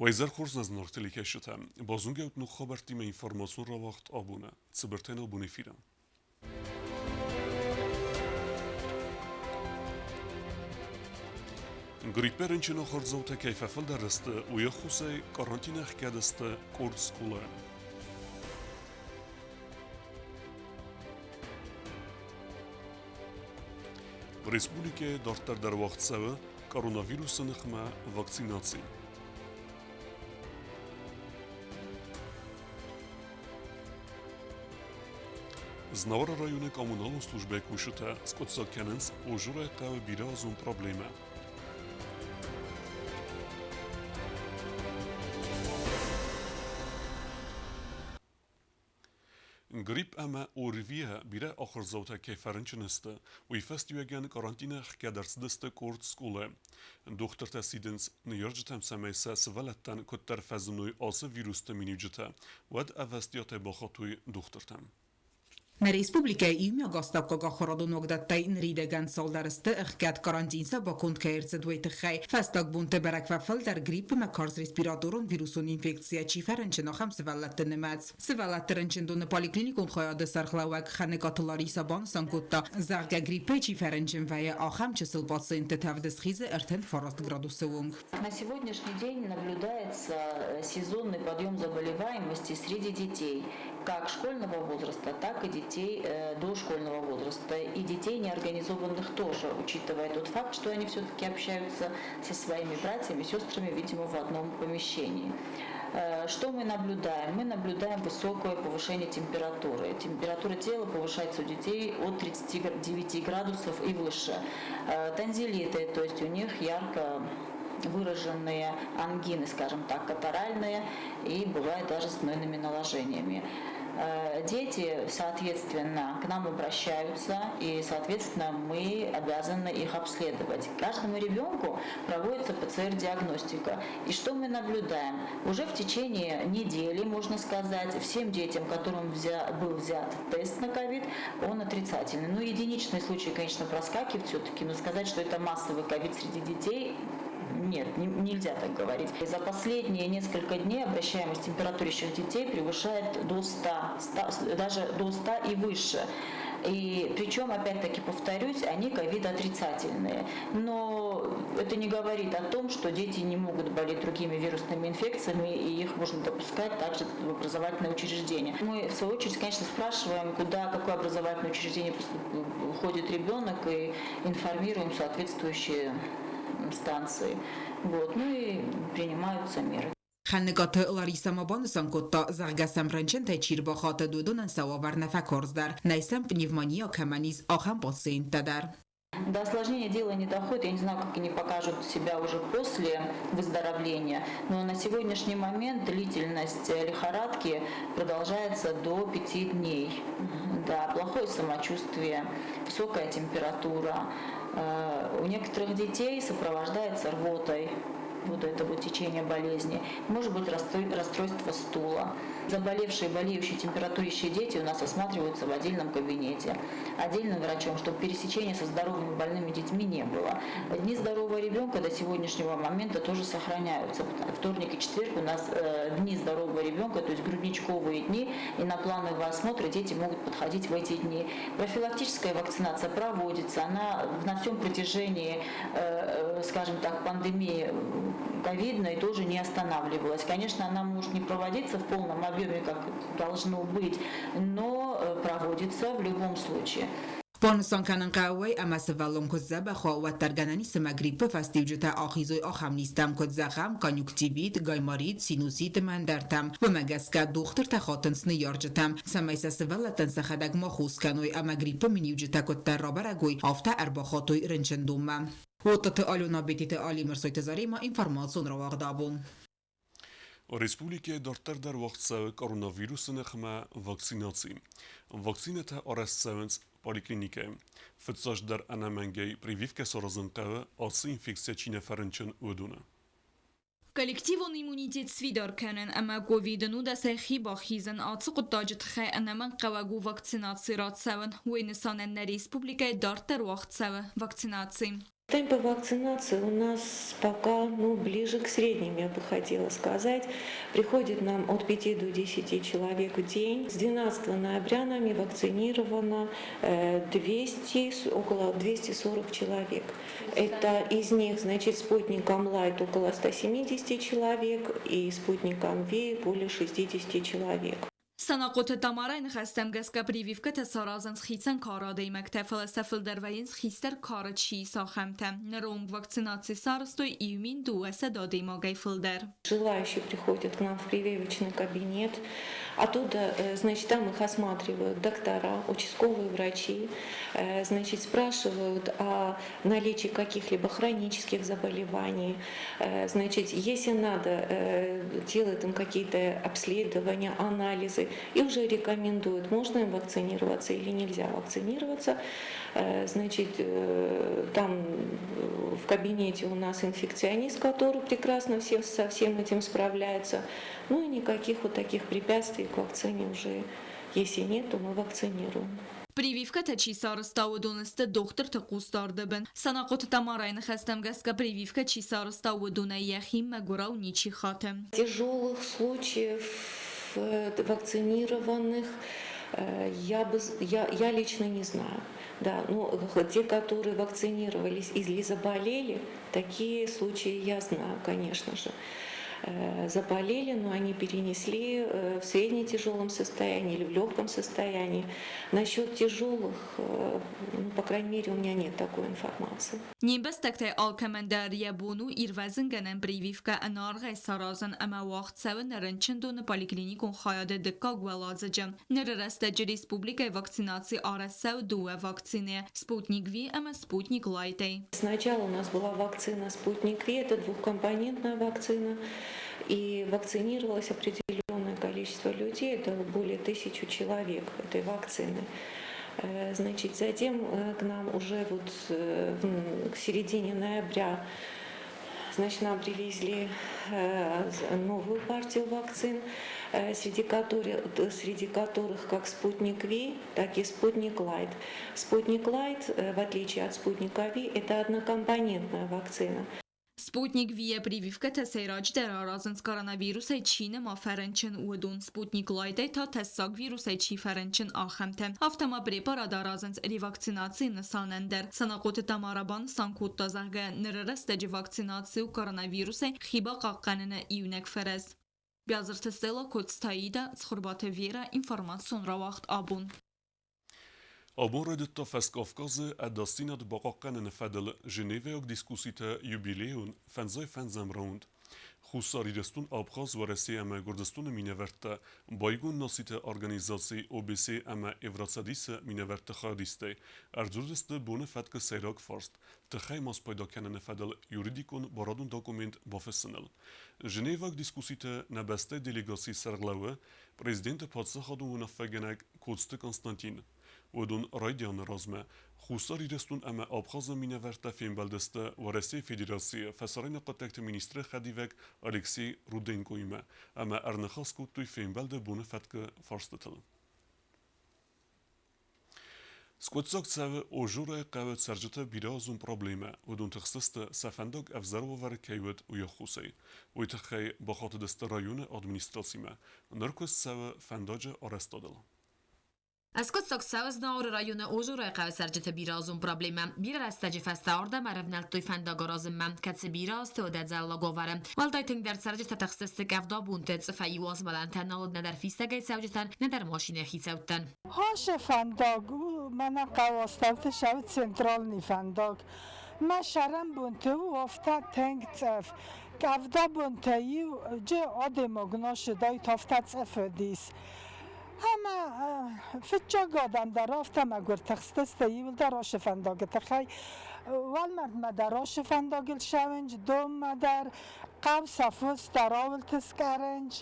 Уӕ хорз нӕ зынаргъ телекӕсджытӕ! Базонгӕ ут ног хабӕрттимӕ информацион рауагъд абоны. Цыбыртӕй абон эфиры. Гриппӕй рынчын ахуырдзаутӕ кӕй фӕфылдӕр сты, уый ӕххуысӕй карантины ӕхгӕд сты къорд скъолайы. Республикӕйы дарддӕр дӕр уагъд цӕуы коронавирусы ныхмӕ вакцинаци. Знауыры районы коммуналон службӕйы кусджытӕ скъуыддзаг кӕнынц Ожурайы хъӕуы бирӕазон проблемӕ. Грипп ӕмӕ ОРВИ-йӕ бирӕ ахуырдзаутӕ кӕй фӕрынчын сты, уый фӕстиуӕгӕн карантины ӕхгӕд ӕрцыдысты къорд скъолайы. Дохтыртӕ сидынц ныййарджытӕм, цӕмӕй сӕ сывӕллӕттӕн куыддӕр фӕзыной ацы вирусты миниуджытӕ, уӕд ӕвӕстиатӕй бахатой дохтыртӕм. Нӕ республикӕйы иумиаг астӕуккаг ахуырадон уагдӕттӕй ныридӕгӕн цалдӕр сты ӕхгӕд карантин сӕ баконд кӕй ӕрцыд, уый тыххӕй. Фӕстаг бонты бӕрӕг фӕфылдӕр гриппимӕ карз респираторон вирусон инфекцийӕ чи фӕрынчын, ахӕм сывӕллӕтты нымӕц. Сывӕллӕтты рынчындоны поликлиникон хайады сӕргълӕууӕг Хӕныкъаты Лариса банысан кодта, зӕгъгӕ, гриппӕй чи фӕрынчын вӕййы, ахӕм чысыл пациентты тӕвд схизы 39 градусы онг. На сегодняшний день наблюдается сезонный подъем заболеваемости среди детей, как школьного возраста, так и детей дошкольного возраста, и детей неорганизованных тоже, учитывая тот факт, что они все-таки общаются со своими братьями и сестрами, видимо, в одном помещении. Что мы наблюдаем? Мы наблюдаем высокое повышение температуры. Температура тела повышается у детей от 39 градусов и выше. Тонзиллиты, то есть у них ярко выраженные ангины, скажем так, катаральные и бывает даже с гнойными наложениями. Дети, соответственно, к нам обращаются, и, соответственно, мы обязаны их обследовать. Каждому ребенку проводится ПЦР-диагностика. И что мы наблюдаем? Уже в течение недели, можно сказать, всем детям, которым был взят тест на ковид, он отрицательный. Ну, единичные случаи, конечно, проскакивают все-таки, но сказать, что это массовый ковид среди детей, нет, нельзя так говорить. За последние несколько дней обращаемость температурящих детей превышает до 100, 100, даже до 100 и выше. И причем, опять-таки повторюсь, они ковид-отрицательные. Но это не говорит о том, что дети не могут болеть другими вирусными инфекциями, и их можно допускать также в образовательные учреждения. Мы, в свою очередь, конечно, спрашиваем, куда, какое образовательное учреждение ходит ребенок, и информируем соответствующие станции. Вот. Ну и принимаются меры. Хӕныкъаты Ларисӕ ма банысан кодта, зӕгъгӕ сӕм рынчынтӕй чи рбахатыд, уыдонӕн сӕ уавӕр нӕ фӕкарздӕр, нӕй сӕм пневмония кӕмӕн ис, ахӕм пациенттӕ дӕр. До осложнения дело не доходит, я не знаю, как они покажут себя уже после выздоровления, но на сегодняшний момент длительность лихорадки продолжается до 5 дней. Да, плохое самочувствие, высокая температура. У некоторых детей сопровождается рвотой, вот это вот течение болезни, может быть расстройство стула. Заболевшие, болеющие, температурящие дети у нас осматриваются в отдельном кабинете, отдельным врачом, чтобы пересечения со здоровыми больными детьми не было. Дни здорового ребенка до сегодняшнего момента тоже сохраняются. Вторник и четверг у нас дни здорового ребенка, то есть грудничковые дни, и на плановые осмотры дети могут подходить в эти дни. Профилактическая вакцинация проводится, она на всем протяжении, скажем так, пандемии ковидной тоже не останавливалась. Конечно, она может не проводиться в полном объеме, как должно быть, но проводится в любом случае. Банысан кӕнын хъӕуы, ӕмӕ сывӕллон куы сдзӕбӕх уа, уӕддӕр гӕнӕн ис ӕмӕ гриппы фӕстиуджытӕ ахизой ахӕм низтӕм, куыд зӕгъӕм, конъюнктивит, гайморит, синусит ӕмӕ ӕндӕртӕм. Уымӕ гӕсгӕ дохтыртӕ хатынц ныййарджытӕм, цӕмӕй сӕ сывӕллӕттӕн сӕхӕдӕг ма хос кӕной ӕмӕ гриппы миниуджытӕ куыддӕр рабӕрӕг уой, афтӕ ӕрбахатой рынчындонмӕ. Уоттаты Алена Бетиты Али Мырсойты Заремӕ информацион рауагъд абон. Республикӕйы дарддӕр дӕр уагъд цӕуы коронавирусы ныхмӕ вакцинаци. Вакцинӕтӕ арӕзт цӕуынц поликлиникӕйы. Фыццаджыдӕр ӕнӕмӕнгӕй прививкӕ саразын хъӕуы, ацы инфекцийӕ чи нӕ фӕрынчын, уыдоны. Коллективон иммунитет сфидар кӕнын ӕмӕ ковиды нудӕсӕй хи бахизын ацы хъуыддаджы тыххӕй ӕнӕмӕнгхъӕуӕг у вакцинаци рацӕуын. Уый нысанӕн нӕ республикӕйы дарддӕр уагъд цӕуы вакцинаци. Темпы вакцинации у нас пока, ну, ближе к средним, я бы хотела сказать. Приходит нам от 5 до 10 человек в день. С 12 ноября нами вакцинировано 200, около 240 человек. Это из них, значит, спутником Лайт около 170 человек и спутником Ви более 60 человек. Санахъоты Тамарайы ныхӕстӕм гӕсгӕ прививкӕтӕ саразынц хицӕн кары адӕймӕгтӕ, фӕлӕ сӕ фылдӕр вӕййынц хистӕр кары чи ис, ахӕмтӕ. Ныры онг вакцинаци сарӕзтой 1200 адӕймагӕй фылдӕр. Желающие приходят к нам в прививочный кабинет. Оттуда, значит, там их осматривают доктора, участковые врачи, значит, спрашивают о наличии каких-либо хронических заболеваний. Значит, если надо, делают им какие-то обследования, анализы и уже рекомендуют, можно им вакцинироваться или нельзя вакцинироваться. Значит, там в кабинете у нас инфекционист, который прекрасно со всем этим справляется. Ну и никаких вот таких препятствий к вакцине уже, если нет, то мы вакцинируем. Прививкӕтӕ чи сарӕзта, уыдон сты дохтырты хъусдарды бын. Санахъоты Тамарайы ныхӕстӕм гӕсгӕ прививкӕ чи сарӕзта, уыдонӕй йӕхи мӕгуырау ничи хаты. Тяжелых случаев вакцинированных я лично не знаю. Да, но те, которые вакцинировались или заболели, такие случаи я знаю, конечно же. Заболели, но они перенесли в средне-тяжелом состоянии или в легком состоянии. Насчет тяжелых, ну, по крайней мере, у меня нет такой информации. Не мбӕстӕгтӕй алкӕмӕн дӕр йӕ бон у ирвӕзынгӕнӕн прививкӕ ӕнӕаргъӕй саразын ӕмӕ уагъд цӕуы нӕ рынчындоны поликлиникон хайады дыккаг уӕладзыджы. Ныры рӕстӕджы республикӕйы вакцинаци арӕзт цӕуы дыууӕ вакцинӕйӕ – Спутник Ви ӕмӕ Спутник Лайтӕй. Сначала у нас была вакцина Спутник Ви, это двухкомпонентная вакцина, и вакцинировалось определенное количество людей, это более 1000 человек этой вакцины. Значит, затем к нам уже вот к середине ноября, значит, нам привезли новую партию вакцин, среди которых как Спутник Ви, так и Спутник Лайт. Спутник Лайт, в отличие от Спутника Ви, это однокомпонентная вакцина. Спутник Ви-йӕ прививкӕтӕ сӕйраджыдӕр аразынц коронавирусӕй чи нӕма фӕрынчын, уыдон, Спутник Лайтӕй та тӕссаг вирусӕй чи фӕрынчын, ахӕмтӕ. Афтӕ ма препарат аразынц ревакцинацийы нысанӕн дӕр. Санахъоты Тамара банысан кодта, зӕгъгӕ, ныры рӕстӕджы вакцинаци у коронавирусӕй хи бахъахъхъӕныны иунӕг фӕрӕз. Биазырты Стелла, Коцты Аида, Цхуырбаты Вера, информацион рауагъд Абон. Абон райдыдта Фӕскавказы ӕдасдзинад бахъахъхъӕныны фӕдыл Женевӕйаг дискусситы юбилейон фӕндзай фӕндзӕм раунд. Хуссар Ирыстон, Абхаз, Уӕрӕсе ӕмӕ Гуырдзыстоны минӕвӕрттӕ байгом нациты организаци ОБСЕ ӕмӕ Евроцӕдисы минӕвӕртты хайадистӕй ӕрдзурдзысты боны фӕткы сӕйраг фарст тыхӕй ма спайда кӕныны фӕдыл юридикон барадон документ бафыссыныл. Женеваг дискусситы нӕ бӕстӕйы делегацийы сӕргълӕууы президенты паддзахадон уынаффӕгӕнӕг Коцты Константин. Уыдон райдианы размӕ Хуссар Ирыстон ӕмӕ Абхазы минӕвӕрттӕ фембӕлдысты Уӕрӕсейы Федерацийы фӕсарӕйнаг хъуыддӕгты министры хӕдивӕг Алексей Руденкоимӕ ӕмӕ ӕрныхас кодтой фембӕлды боны фӕткы фарстытыл. Скъуыддзаг цӕуы Ожурайы хъӕуы цӕрджыты бирӕазон проблемӕ. Уыдон тыхстысты, сӕ фӕндаг ӕвзӕр уавӕры кӕй уыд, уый ӕххуысӕй. Уый тыххӕй бахатыдысты районы администрацимӕ. Ныр куыст цӕуы фӕндаджы арӕзтадыл. Ӕскъуыддзаг цӕуы Знауыры районы Ожурайы хъӕуы цӕрджыты бирӕазон проблемӕ. Бирӕ рӕстӕджы фӕстӕ ардӕм ӕрӕвнӕлдтой фӕндаг аразынмӕ, кӕд цы бирӕ азты уыд ӕдзӕллаг уавӕры. Уӕлдай тынгдӕр цӕрджытӕ тыхстысты къӕвдабонты, цъыфӕй иу азмӕлӕнтӕ нал уыд нӕдӕр фистӕгӕй цӕуджытӕн, нӕдӕр машинӕйы хицӕуттӕн. Хосы фӕндаг у мӕнӕ хъӕуы астӕуты сӕуы центральный фӕндаг. Мӕ сӕрӕнбонты у афтӕ тынг цъыф. Къӕвдабонтӕ-иу джы адӕймаг носыдаид афтӕ цъыф уыдис. Ӕмӕ фыццаг адӕм дӕр афтӕ мӕгуыр тыхстысты иуылдӕр ацы фӕндагы тыххӕй. Уӕлмӕрдмӕ дӕр ацы фӕндагыл ссӕуынц, донмӕ дӕр, хъӕу сӕ фос дӕр ауылты скъӕрынц.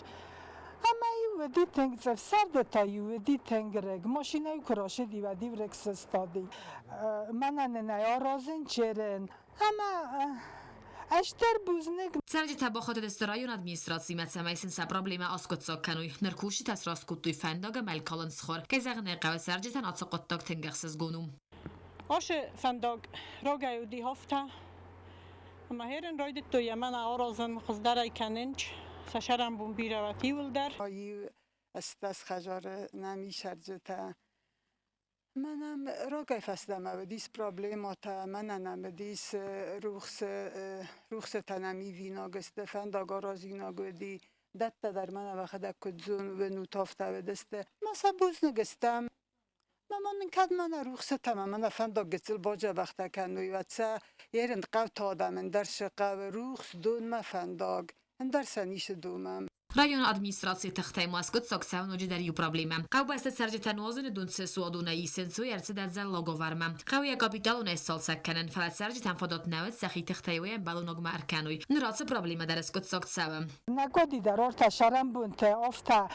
Ӕмӕ-иу уыди тынг цъыф, сӕрды та-иу уыди тынг рыг. Машинӕ-иу куы рацыди, уӕд-иу рыг сыстади. Мӕнӕ нын ӕй аразын чырын. Ӕмӕ ӕз дӕр бузныг. Цӕрджытӕ бахатыдысты районы администрацимӕ, цӕмӕй сын сӕ проблемӕ аскъуыддзаг кӕной. Ныр кусджытӕ сраст кодтой фӕндаг ӕмӕ ӕлкалын схор. Кӕй зӕгъын ӕй хъӕуы, цӕрджытӕн ацы хъуыддаг тынг ӕхсызгон у. Ашы фӕндаг рагӕй уыди афтӕ, ӕмӕ хӕрын райдыдтой ӕмӕ нӕ аразын хуыздӕрӕй кӕнынч, сӕ сӕрӕнбон бирӕ уӕт иуылдӕр. Иу 18 хӕдзары нӕм ис цӕрджытӕ. Мӕнӕн рагӕй фӕстӕмӕ уыдис проблемӕтӕ, мӕнӕн нӕм уыдис рухс, рухсытӕ нӕм ивинаг сты, фӕндаг аразинаг уыди, дӕттӕ дӕр мӕнӕ мӕхӕдӕг куыд зонут, афтӕ уыдысты. Мӕ сӕ бузныг стӕм. Мӕ мын кӕд мӕнӕ рухсытӕ ӕмӕ мӕнӕ фӕндаг гыццыл баджабӕхтӕ кӕной, уӕд сӕ ерын хъӕуты адӕм ӕндӕр цы хъӕуы рухс, донмӕ фӕндаг, ӕндӕр сӕ ницы домӕм. Районы администрацийы тыхтӕй ма скъуыддзаг цӕуы ноджыдӕр иу проблемӕ. Хъӕубӕсты цӕрджытӕ нуазыны дон цы суадонӕй исынц, уый ӕрцыд ӕдзӕллаг уавӕрмӕ. Хъӕуы йӕ капиталонӕй сцалцӕг кӕнын, фӕлӕ цӕрджытӕн фадат нӕ уыд сӕхи тыхтӕй уый ӕмбӕлонагмӕ ӕркӕной. Ныр ацы проблемӕ дӕр скъуыддзаг цӕуы. Нӕ годи дӕр ортӕ сӕрӕнбонтӕ афтӕ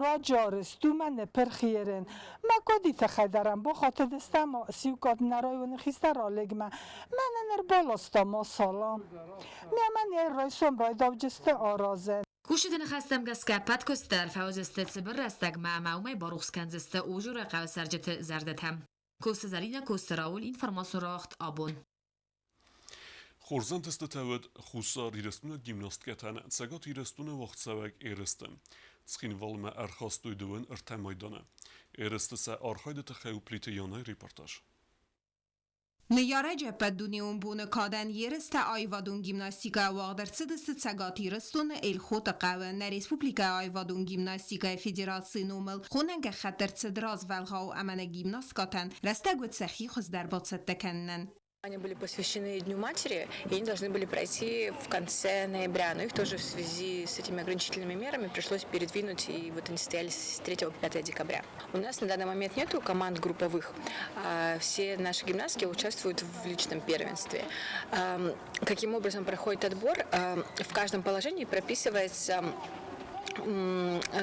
раджарыс, тумӕ ныппырх ерын. Мӕ годи тыххӕй дӕр ӕм бахатыдыстӕм сиукад нӕ районы хистӕр Олегмӕ. Мӕнӕн ӕрбаласта масала. Мемӕ не райсом райдауджысты аразын. Кусджыты ныхӕстӕм гӕсгӕ ӕппӕт куыст дӕр фӕуыдзысты цыбыр рӕстӕгмӕ ӕмӕ уымӕй барухс кӕндзысты Ожуры хъӕуы цӕрджыты зӕрдӕтӕ. Косы Зӕринӕ, Косы Рауль, информацион рауагъд абон. Хорз ӕнтыстытӕ уыд Хуссар Ирыстоны гимнасткӕтӕн Цӕгат Ирыстоны уагъдцӕуӕг ерысты. Цхинвалмӕ ӕрхастой дыууын ӕртӕ майданы. Ерысты сӕ архайды тыххӕй у Плиты Янайы репортаж. Ныййарӕджы ӕппӕтдунеон боны кадӕн ерыстӕ аивадон гимнастикӕйӕ уагъд ӕрцыдысты Цӕгат Ирыстоны Эльхоты хъӕуы. Нӕ республикӕйы аивадон гимнастикӕйы федерацийы номыл хонӕн гӕххӕтт ӕрцыд развӕлгъау ӕмӕ нӕ гимнасткӕтӕн рӕстӕг уыд сӕхи хуыздӕр бацӕттӕ кӕнынӕн. Они были посвящены Дню матери, и они должны были пройти в конце ноября, но их тоже в связи с этими ограничительными мерами пришлось передвинуть, и вот они состоялись с 3 по 5 декабря. У нас на данный момент нету команд групповых, все наши гимнастки участвуют в личном первенстве. Каким образом проходит отбор? В каждом положении прописывается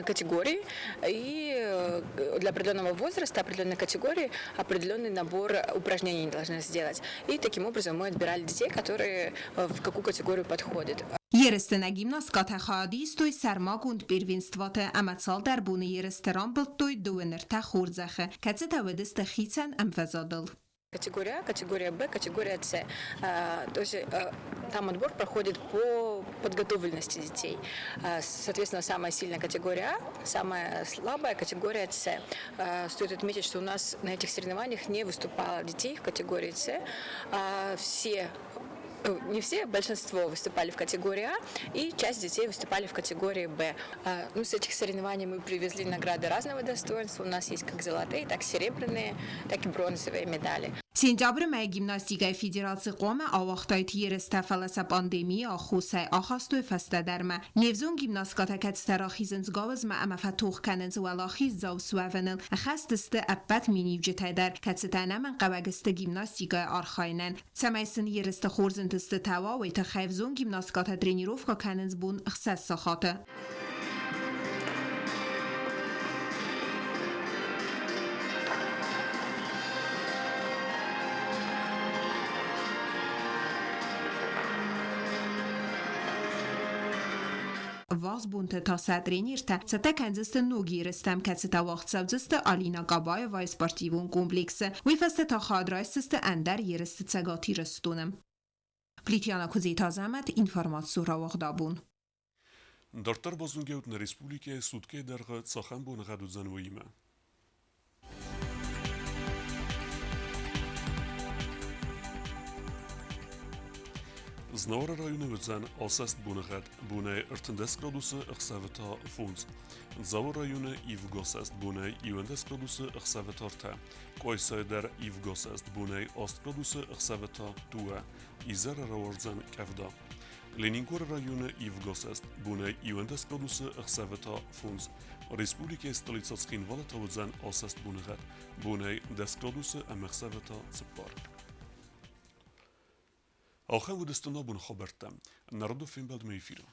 категории, и для определенного возраста, определенной категории определенный набор упражнений они должны сделать. И таким образом мы отбирали детей, которые в какую категорию подходят. Ерысты нӕ гимнасткӕтӕ хайад истой сӕрмагонд первенствоты ӕмӕ цалдӕр боны ерысты рамбылдтой дыууын ӕртӕ хорзӕхы, кӕцытӕ уыдысты хицӕн ӕмвӕзадыл. Категория А, категория Б, категория С. То есть там отбор проходит по подготовленности детей. Соответственно, самая сильная категория А, самая слабая категория С. Стоит отметить, что у нас на этих соревнованиях не выступало детей в категории С. Все, не все, большинство выступали в категории А, и часть детей выступали в категории Б. Ну, с этих соревнований мы привезли награды разного достоинства. У нас есть как золотые, так серебряные, так и бронзовые медали. Сентябры мӕйы гимнастикӕйы федераци хъуамӕ ауагътаид ерыстӕ, фӕлӕ сӕ пандемийы аххосӕй ахастой фӕстӕдӕрмӕ. Не взонг гимнасткӕтӕ кӕцытӕ рахизынц гауызмӕ ӕмӕ фӕтох кӕнынц уӕлахиздзау суӕвыныл, ӕххӕст сты ӕппӕт миниуджытӕй дӕр, кӕцытӕ ӕнӕмӕнгхъӕуӕг сты гимнастикӕйы архайынӕн. Цӕмӕй сын ерысты хорз ӕнтыстытӕ уа, уый тыххӕй ӕвзонг гимнасткӕтӕ тренировкӕ кӕнынц бон ӕхсӕз сахаты. Ӕввахс бонты та сӕ тренертӕ цӕттӕ кӕндзысты ног ерыстӕм, кӕцытӕ уагъд цӕудзысты Алина Кабаевайы спортивон комплексы. Уый фӕстӕ та хайад райсдзысты ӕндӕр ерысты Цӕгат Ирыстоны. Плитьяна Куыдзеты Азӕмӕт, информацион рауагъд абон. Дарддӕр базонгӕут нӕ республикӕйы суткӕйы дӕргъы цахӕм боныгъӕд уыдзӕн, уыимӕ. Знауыры районы уыдзӕн асӕст боныгъӕд, бонӕй 13 градусы, ӕхсӕвы та 5. Дзауы районы ивгосӕст бонӕй 11 градусы, ӕхсӕвы та 3. Къуайсайы дӕр ивгосӕст бонӕй 8 градусы, ӕхсӕвы та 2. Изӕры рауардзӕн къӕвда. Ленингоры районы ивгосӕст бонӕй 11 градусы, ӕхсӕвы та 5. Республикӕйы столицӕ Цхинвалы та уыдзӕн асӕст боныгъӕд, бонӕй 10 градусы ӕмӕ ӕхсӕвы та 4. Ахӕм уыдысты нӕ абоны хабӕрттӕ. Народы фембӕлдмӕ эфиры.